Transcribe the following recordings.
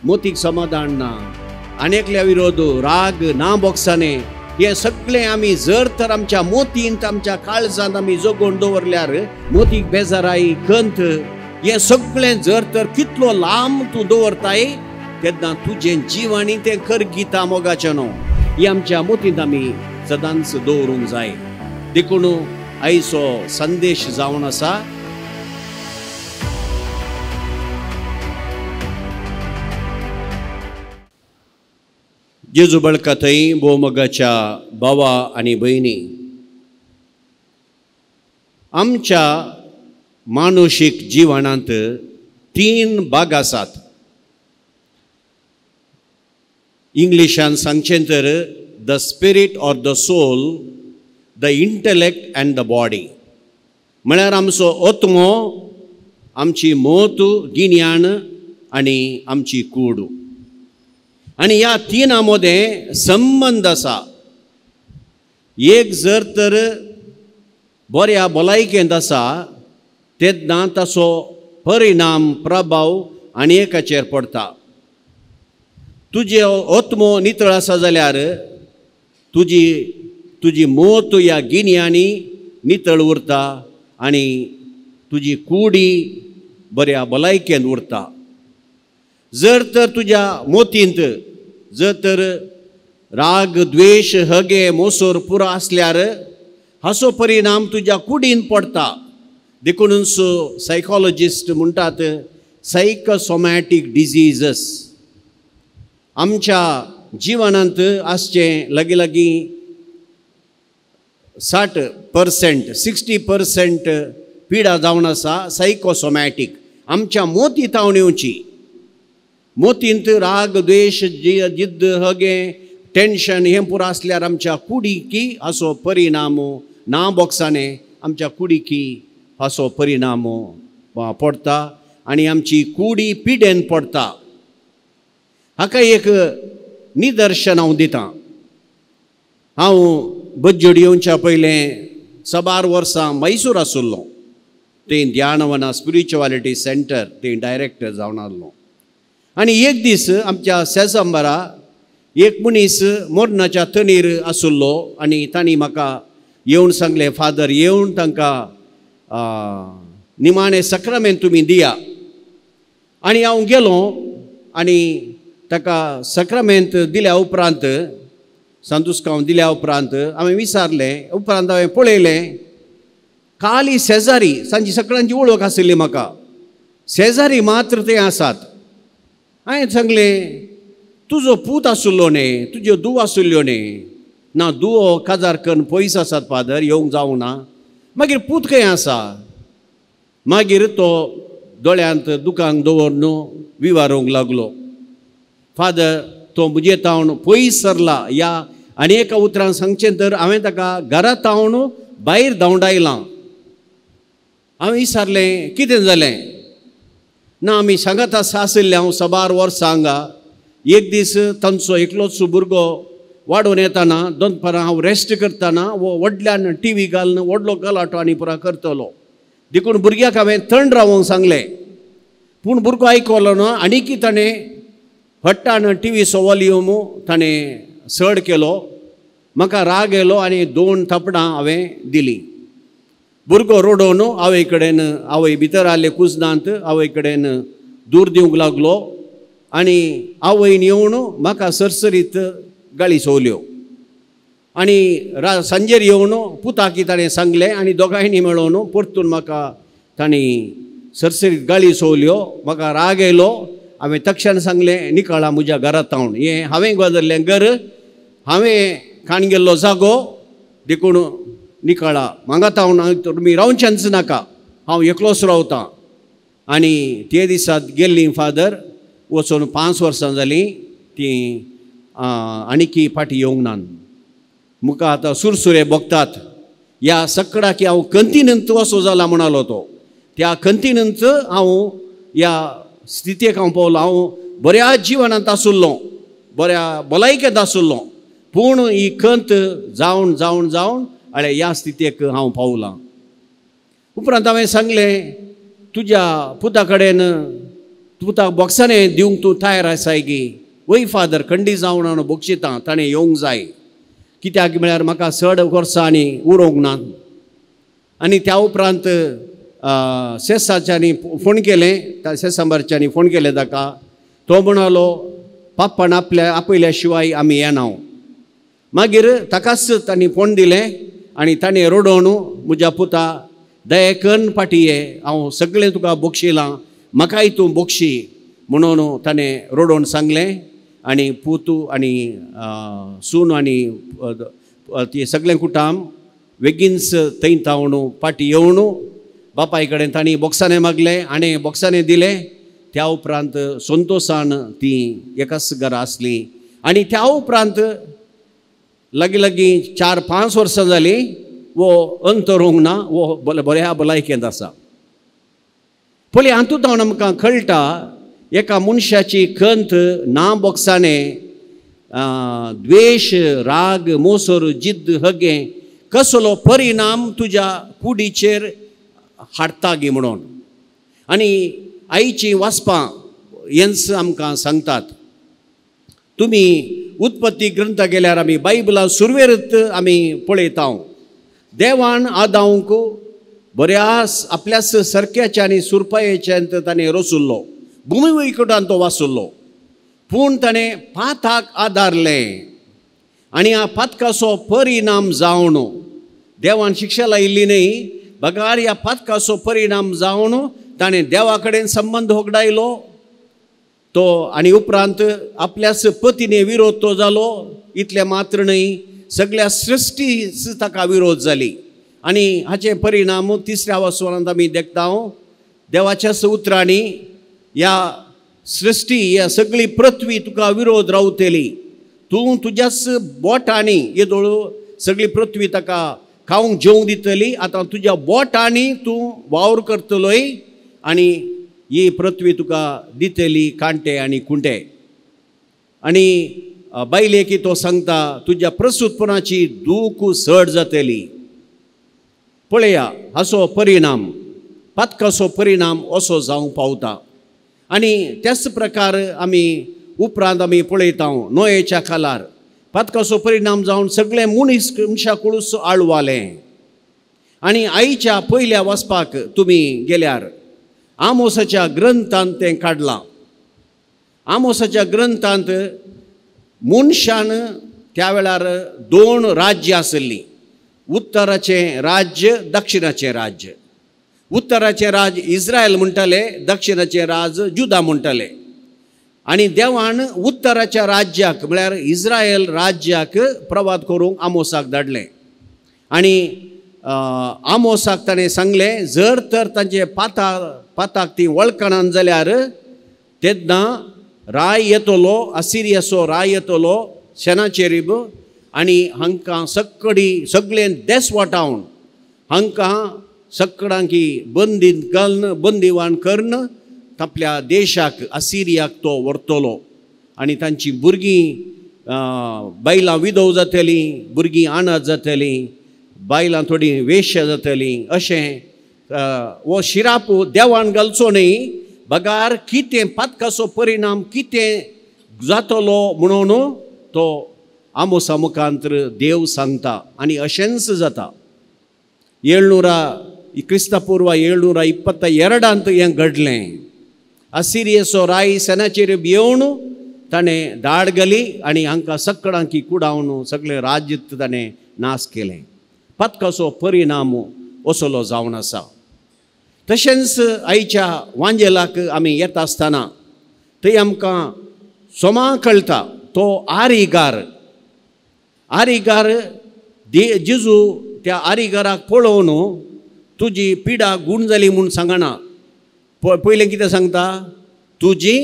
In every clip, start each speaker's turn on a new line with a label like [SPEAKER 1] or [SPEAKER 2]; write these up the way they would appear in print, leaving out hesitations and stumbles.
[SPEAKER 1] मोतीक समाधान ना, आनी एकल्या विरोध राग ना बोगसाने, हें सगळें आमी जर तर आमच्या मोतींत आमच्या काळजांत आमी जगोवन दवरल्यार मोतीक बेजाराय खंत हें सगळें जर तर कितलो लांब तूं दवरताय तेन्ना तुजें जिवाणी तें करगिता मोगाचें न्हू. ही आमच्या मोतींत आमी सदांच दवरूंक जाय. देखून आयचो संदेश जावन आसा जेजू बळका थंय भोवमोगाच्या भावा आनी भयणी, आमच्या मानुशीक जिवनांत तीन भाग आसात. इंग्लिशान सांगचें तर the spirit or the soul, the intellect and the body. म्हळ्यार आमचो आत्मो, आमची मोत, गिन्यान आनी आमची कूड. आनी ह्या तिनां मदें संबंद आसा. एक जर तर बऱ्या भलायकेंत आसा तेन्ना ताचो परिणाम प्रभाव आनी एकाचेर पडटा. तुजें आत्मो नितळ आसा जाल्यार तुजी तुजी मोत ह्या गिन्यानी नितळ उरता आनी तुजी कुडी बऱ्या भलायकेंत उरता. जर तर तुज्या मोतींत जर तर राग द्वेश हगे मोसोर पुरो आसल्यार हाचो परिणाम तुज्या कुडीन पडटा. देखूनच सायकोलॉजिस्ट म्हणटात सायकोसोमॅटीक डिजीजस आमच्या जिवनांत आसचें लागीं लागीं 60% 60% पिडा जावन आसा सायकोसोमॅटीक. आमच्या मोती तावन येवची. मोतींत राग द्वेश जिद्द हगे टेन्शन हें पुरो आसल्यार आमच्या कुडीकी हाचो परिणाम ना बोक्साने आमच्या कुडीकी हाचो परिणाम पडटा आनी आमची कुडी पिडेन पडटा. हाका एक निदर्शन हांव दितां. हांव बज्जड येवच्या पयलें साबार वर्सां मैसूर आशिल्लो. थंय ध्यानवना स्पिरिच्युआलिटी सेंटर थंय डायरेक्टर जावन आसलो. आनी एक दीस आमच्या सेजंबरा एक मनीस मरणाच्या तणीर आशिल्लो आनी तांणी म्हाका येवन सांगलें, फादर येवन तांकां निमाणें सक्रामेंत तुमी दिया. आनी हांव गेलो आनी ताका सक्रामेंत दिल्या उपरांत सांतुस्कांव दिल्या उपरांत हांवें विचारलें. उपरांत हांवें पळयलें काली शेजारी तांची सगळ्यांची वळख आशिल्ली म्हाका. शेजारी मात्र ते आसात. हांवें सांगलें तुजो पूत आशिल्लो न्ही, तुज्यो धुव आशिल्ल्यो न्ही. ना धुवो काजार करून पयस आसात फादर, येवंक जावना. मागीर पूत खंय आसा? मागीर तो दोळ्यांत दुकांक दवरून विवारूंक लागलो. फादर तो म्हजे तावन पयस सरला. ह्या आनी एका उतरान सांगचें तर हांवें ताका घरा तावन भायर धांवडायलां. हांवें विचारलें कितें जालें? ना आमी सांगात आसा आशिल्ले हांव साबार वर्सां हांगा. एक दीस तांचो एकलोच भुरगो वाडोवन येताना दनपारां हांव रेस्ट करतना वो व्हडल्यान टी व्ही घालून व्हडलो गलाटो आनी पुरा करतलो. देखून भुरग्याक हांवें थंड रावोंक सांगलें. पूण भुरगो आयकलो ना आनीकी ताणें हट्टान टी व्हीचो वॉल्यूम ताणें चड केलो. म्हाका राग येयलो आनी 2 थापडां हांवें दिलीं. भुरगो रडोवन आवय कडेन, आवय भितर आयले कुजनांत, आवय कडेन दूर दिवंक लागलो आनी आवयन येवन म्हाका सरसरीत गाळी सोवल्यो. आनी सांजेर येवन पुताकी ताणें सांगलें आनी दोगांयनी मेळोवन परतून म्हाका तांणी सरसरीत गाळी सोवल्यो. म्हाका राग येयलो. हांवें तक्षण सांगलें निकळा म्हज्या घरांत तावन. हें हांवें गदरलें घर, हांवें काण गेल्लो जागो, देखून निकळा म्हाका तावन तुमी रावचेंच नाका, हांव एकलोच रावतां. आनी ते दिसात गेल्लीं फादर वचून 5 वर्सां जालीं तीं आनीकी फाटीं येवंक ना. म्हाका आतां सुरसुरे भोगतात. ह्या सकडाकी हांव खंतीनंत असो जाला म्हणालो तो. त्या खंतीनंत हांव ह्या स्थितीक हांव पावलो. हांव बऱ्या जिवनांत आशिल्लो, बऱ्या भलायकेंत आशिल्लो, पूण ही खंत जावन जावन जावन आळे ह्या स्थितीक हांव पावलां. उपरांत हांवें सांगलें तुज्या पुता कडेन पुताक बोक्साने दिवंक तूं तयार आसाय गी? वय फादर, खंडी जावन हांव बक्षितां, ताणें येवंक जाय, कित्याक म्हळ्यार म्हाका चड वर्सां आनी उरोवंक ना. आनी त्या उपरांत सेसाच्यांनी फोन केलें, सेसांबारच्यांनी फोन केलें ताका. तो म्हणालो पाप्पान आपल्या आपयल्या शिवाय आमी येना. मागीर ताकाच तांणी फोन दिलें आनी ताणें रडोवन म्हज्या पुता दया कन्न फाटी ये, हांव सगळें तुका बक्षिलां, म्हाकाय तूं बक्षी म्हणून ताणें रडोवन सांगलें. आनी पूत आनी सून आनी ती सगळें कुटाम बेगीनच थंय तावन फाटी येवन बापाय कडेन तांणी बोक्साने मागलें आनी बोक्साने दिलें. त्या उपरांत संतोशान ती एकाच घरा आसली. आनी त्या उपरांत लागीं लागीं 4-5 वर्सां जालीं वो अंतरूंक ना, वो बऱ्या भलायकेंत आसा. पळय हातूंत हांव आमकां कळटा एका मनशाची खंत ना बोक्साने द्वेश, राग, मोसर, जिद्द, हगें कसलो परिणाम तुज्या कुडीचेर हाडटा गी म्हणून. आनी आईचीं वाचपां हेंच आमकां सांगतात. तुमी उत्पत्ती ग्रंथ गेल्यार आमी बायबला सुरवेरत आमी पळयता देवान आदावंक बऱ्या आपल्याच सरक्याच्या आनी सुरपायेच्यान ताणें रचुल्लो, भुमी वैकुटान तो वासुल्लो, पूण ताणें पाताक आदारलें आनी ह्या पातकाचो परिणाम जावन देवान शिक्षा लायिल्ली न्हय, बगार ह्या पातकाचो परिणाम जावन ताणें देवा कडेन संबंद होगडायलो तो. आनी उपरांत आपल्याच पतीने विरोध तो जालो. इतलें मात्र न्हय, सगळ्या सृश्टीच ताका विरोध जाली. आनी हाचे परिणाम तिसऱ्या वासवारांत आमी देखता देवाच्याच उतरांनी ह्या सृश्टी ह्या सगळी पृथ्वी तुका विरोध रावतली, तूं तुज्याच बोटांनी येदोळ सगळी पृथ्वी ताका खावंक जेवंक दितली, आतां तुज्या बोटांनी तूं वावर करतलोय आनी ही पृथ्वी तुका दितली कांटे आनी कुंटे. आनी बायलेकी तो सांगता तुज्या प्रसूतपणाची दूख चड जातली. पळया हाचो परिणाम, पातकाचो परिणाम असो जावंक पावता. आनी त्याच प्रकार आमी उपरांत आमी पळयता नोयेच्या कालार पातकाचो परिणाम जावन सगळे मनीस मनशा कुळूस आळवालें. आनी आईच्या पयल्या वाचपाक तुमी गेल्यार आमोसाच्या ग्रंथांत तें काडलां. आमोसाच्या ग्रंथांत मनशान त्या वेळार 2 राज्यां आसलीं, उत्तराचें राज्य, दक्षिणाचें राज्य. उत्तराचें राज इस्रायल म्हणटाले, दक्षिणाचें राज जुदा म्हणटाले. आनी देवान उत्तराच्या राज्याक म्हळ्यार इस्रायल राज्याक प्रवाद करूंक आमोसाक धाडलें. आनी आमोसाक ताणें सांगलें जर तर तांचे पाताक ती वळखणान जाल्यार तेन्ना राय येतलो, असिरियाचो राय येतलो सेनाचेरीब, आनी हांकां सक्कडी सगळें देस वाटावन हांकां सक्कडांकी बंदीन घालून बंदीवान करून आपल्या देशाक असिरियाक तो व्हरतलो. आनी तांची भुरगीं बायलां विधव जातलीं, भुरगीं अनाथ जातलीं, बायलां थोडीं वेश्या जातलीं. अशें हो शिराप देवान घालचो न्हय, बगार कितें पातकाचो परिणाम कितें जातलो म्हणून तो आमोसा मुखांतर देव सांगता. आनी अशेंच जाता. 700 क्रिस्तपूर्व 722 हें घडलें. असिरियेचो राय सेनाचेर येवन ताणें धाड घाली आनी हांकां सक्कडांकी कुडावन सगळें राज्य ताणें नाश केलें. पातकाचो परिणाम असलो जावन आसा. तशेंच आयच्या वांजेलाक आमी येता आसतना थंय आमकां सोमा कळटा तो आरिगार, आरिगार जेजू त्या आरिगाराक पळोवन तुजी पिडा गूण जाली म्हूण सांगना, पयलें कितें सांगता, तुजी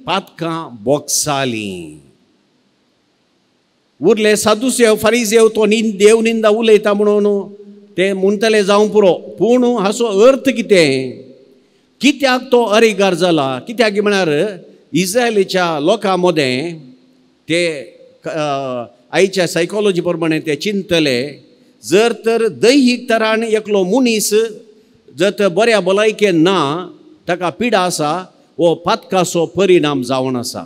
[SPEAKER 1] पातकां बोगसालीं. उरले सादुसेव फारीजेव तो देव निंदा उलयता म्हणून ते म्हणटले जावं पुरो, पूण हाचो अर्थ कितें, कित्याक तो अरिगार जाला, कित्याक म्हळ्यार इस्रायलीच्या लोकां मदें ते आयच्या सायकोलॉजी प्रमाणे ते चिंतले जर तर दैहीक तरान एकलो मनीस जर तर बऱ्या भलायकेन ना, ताका पिडा आसा, हो पातकाचो परिणाम जावन आसा.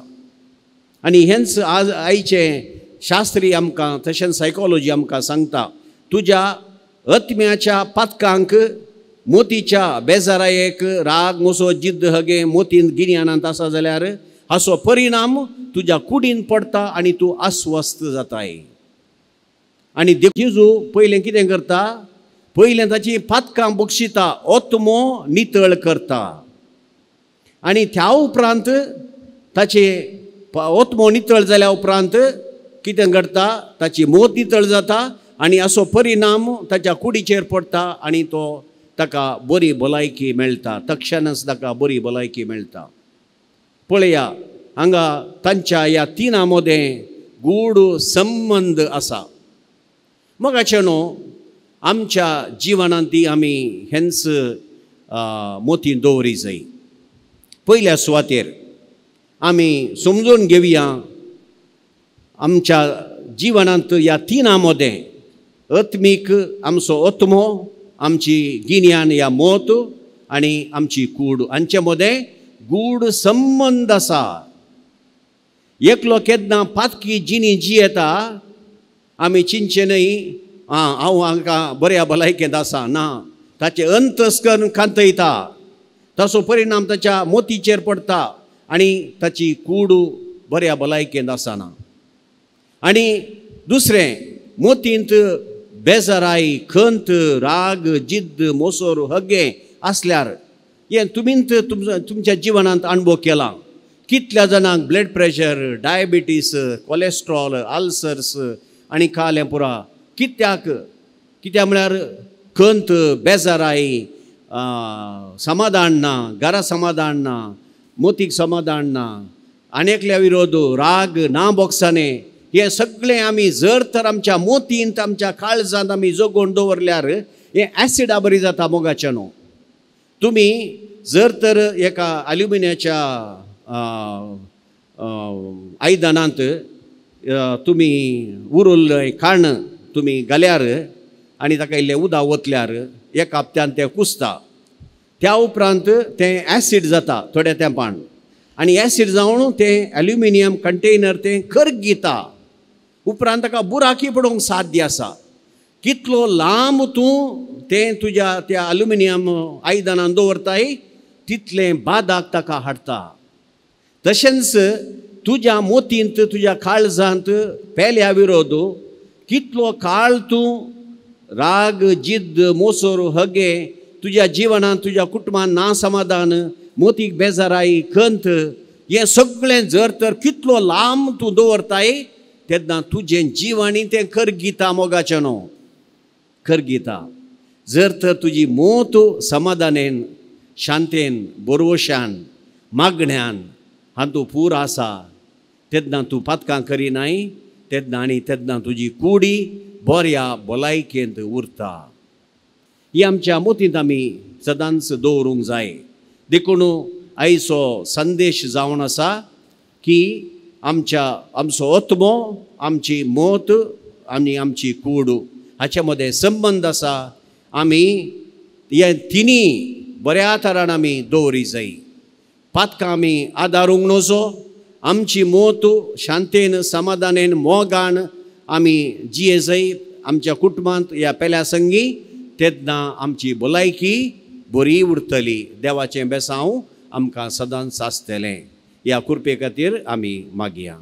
[SPEAKER 1] आनी हेंच आज आयचें शास्त्री आमकां तशेंच सायकोलॉजी आमकां सांगता, तुज्या आत्म्याच्या पातकांक मोतीच्या बेजारायेक राग मोसो जिद्द हगे मोतीन गिन्यानांत आसा जाल्यार हाचो परिणाम तुज्या कुडीन पडटा आनी तूं अस्वस्थ जाताय. आनी जेजू पयलें कितें करता, पयलें ताची पातकां बक्षिता, आत्मो नितळ करता आनी त्या उपरांत ताचे आत्मो नितळ जाल्या उपरांत कितें घडटा, ताची मोत नितळ जाता आनी असो परिणाम ताच्या कुडीचेर पडटा आनी तो ताका बरी भलायकी मेळटा, तक्षणच ताका बरी भलायकी मेळटा. पळया हांगा तांच्या ह्या तिनां मदें गूढ संबंद आसा. मगाचें न्हू आमच्या जिवनांत ती आमी हेंच मोती दवरी जाय. पयल्या सुवातेर आमी समजून घेवया आमच्या जिवनांत ह्या तिनां मदें आत्मीक आमचो आत्मो, आमची गिन्यान ह्या मोत आनी आमची कूड हांचे मदें गूढ संबंद आसा. एकलो केन्ना पातकी जिणी जियेता आमी चिंतचें न्हय आं हांव हांकां बऱ्या भलायकेंत आसा, ना, ताचें अंतस्कर्ण कांतयता, ताचो परिणाम ताच्या मोतीचेर पडटा आनी ताची कूड बऱ्या भलायकेंत आसना. आनी दुसरें मोतींत बेजाराय, खंत, राग, जिद्द, मोसोर, हगे आसल्यार हें तुमींत तुमच्या जिवनांत अणभव केला. कितल्या जाणांक blood pressure, diabetes, cholesterol, ulcers आनी कालें पुरा कित्याक, कित्याक म्हळ्यार खंत, बेजाराय, समाधान ना, घरा समाधान ना, मोतीक समाधान ना, आनी एकल्या विरोध, राग ना बोगसाने, हें सगळें आमी जर तर आमच्या मोतींत आमच्या काळजांत आमी जगोवन दवरल्यार हें एसिडा बरी जाता. मोगाचें न्हू तुमी जर तर एका एल्युमिनियाच्या आयदनांत तुमी उरुल्लें खाण तुमी घाल्यार आनी ताका इल्लें उदक ओतल्यार एका हप्त्यान तें कुसता, त्या उपरांत तें एसीड जाता थोड्या तेंपान आनी एसीड जावन तें एल्युमिनियम कंटेनर तें करगीता, उपरांत ताका बुराकी पडोवंक साध्य आसा. कितलो लांब तूं तें तुज्या त्या एल्युमिनियम आयदनान दवरताय तितलें बादाक ताका हाडटा. तशेंच तुज्या मोतींत तुज्या काळजांत पेल्या विरोध कितलो काळ तूं राग, जिद्द, मोसोर, हगे तुज्या जिवनांत तुज्या कुटुंबान ना समाधान, मोतीक बेजाराय, खंत, हें सगळें जर तर कितलो लांब तूं दवरताय तेन्ना तुजें जिवाणी तें करगीता. मोगाचें न्हू करगीता. जर तर तुजी मोत समाधानेन, शांतेन, बरोवशान, मागण्यान हातूंत पूर आसा तेन्ना तूं पातकां करिनाय तेन्ना आनी तेन्ना तुजी कुडी बऱ्या भलायकेंत उरता. ही आमच्या मोतींत आमी सदांच दवरूंक जाय. देखून आयचो संदेश जावन आसा की आमच्या आमचो आत्मो, आमची मोत आनी आमची कूड हाचे मदें संबंद आसा. आमी हे तिनी बऱ्या तरान आमी दवरी जाय. पातकां आमी आदारूंक नजो, आमची मोत शांतेन, समाधानेन, मोगान आमी जिये जाय आमच्या कुटुंबांत ह्या पेल्या संगी, तेन्ना आमची भलायकी बरी उरतली. देवाचें बेसांव आमकां सदांच आसतलें. ह्या कृपे खातीर आमी मागया.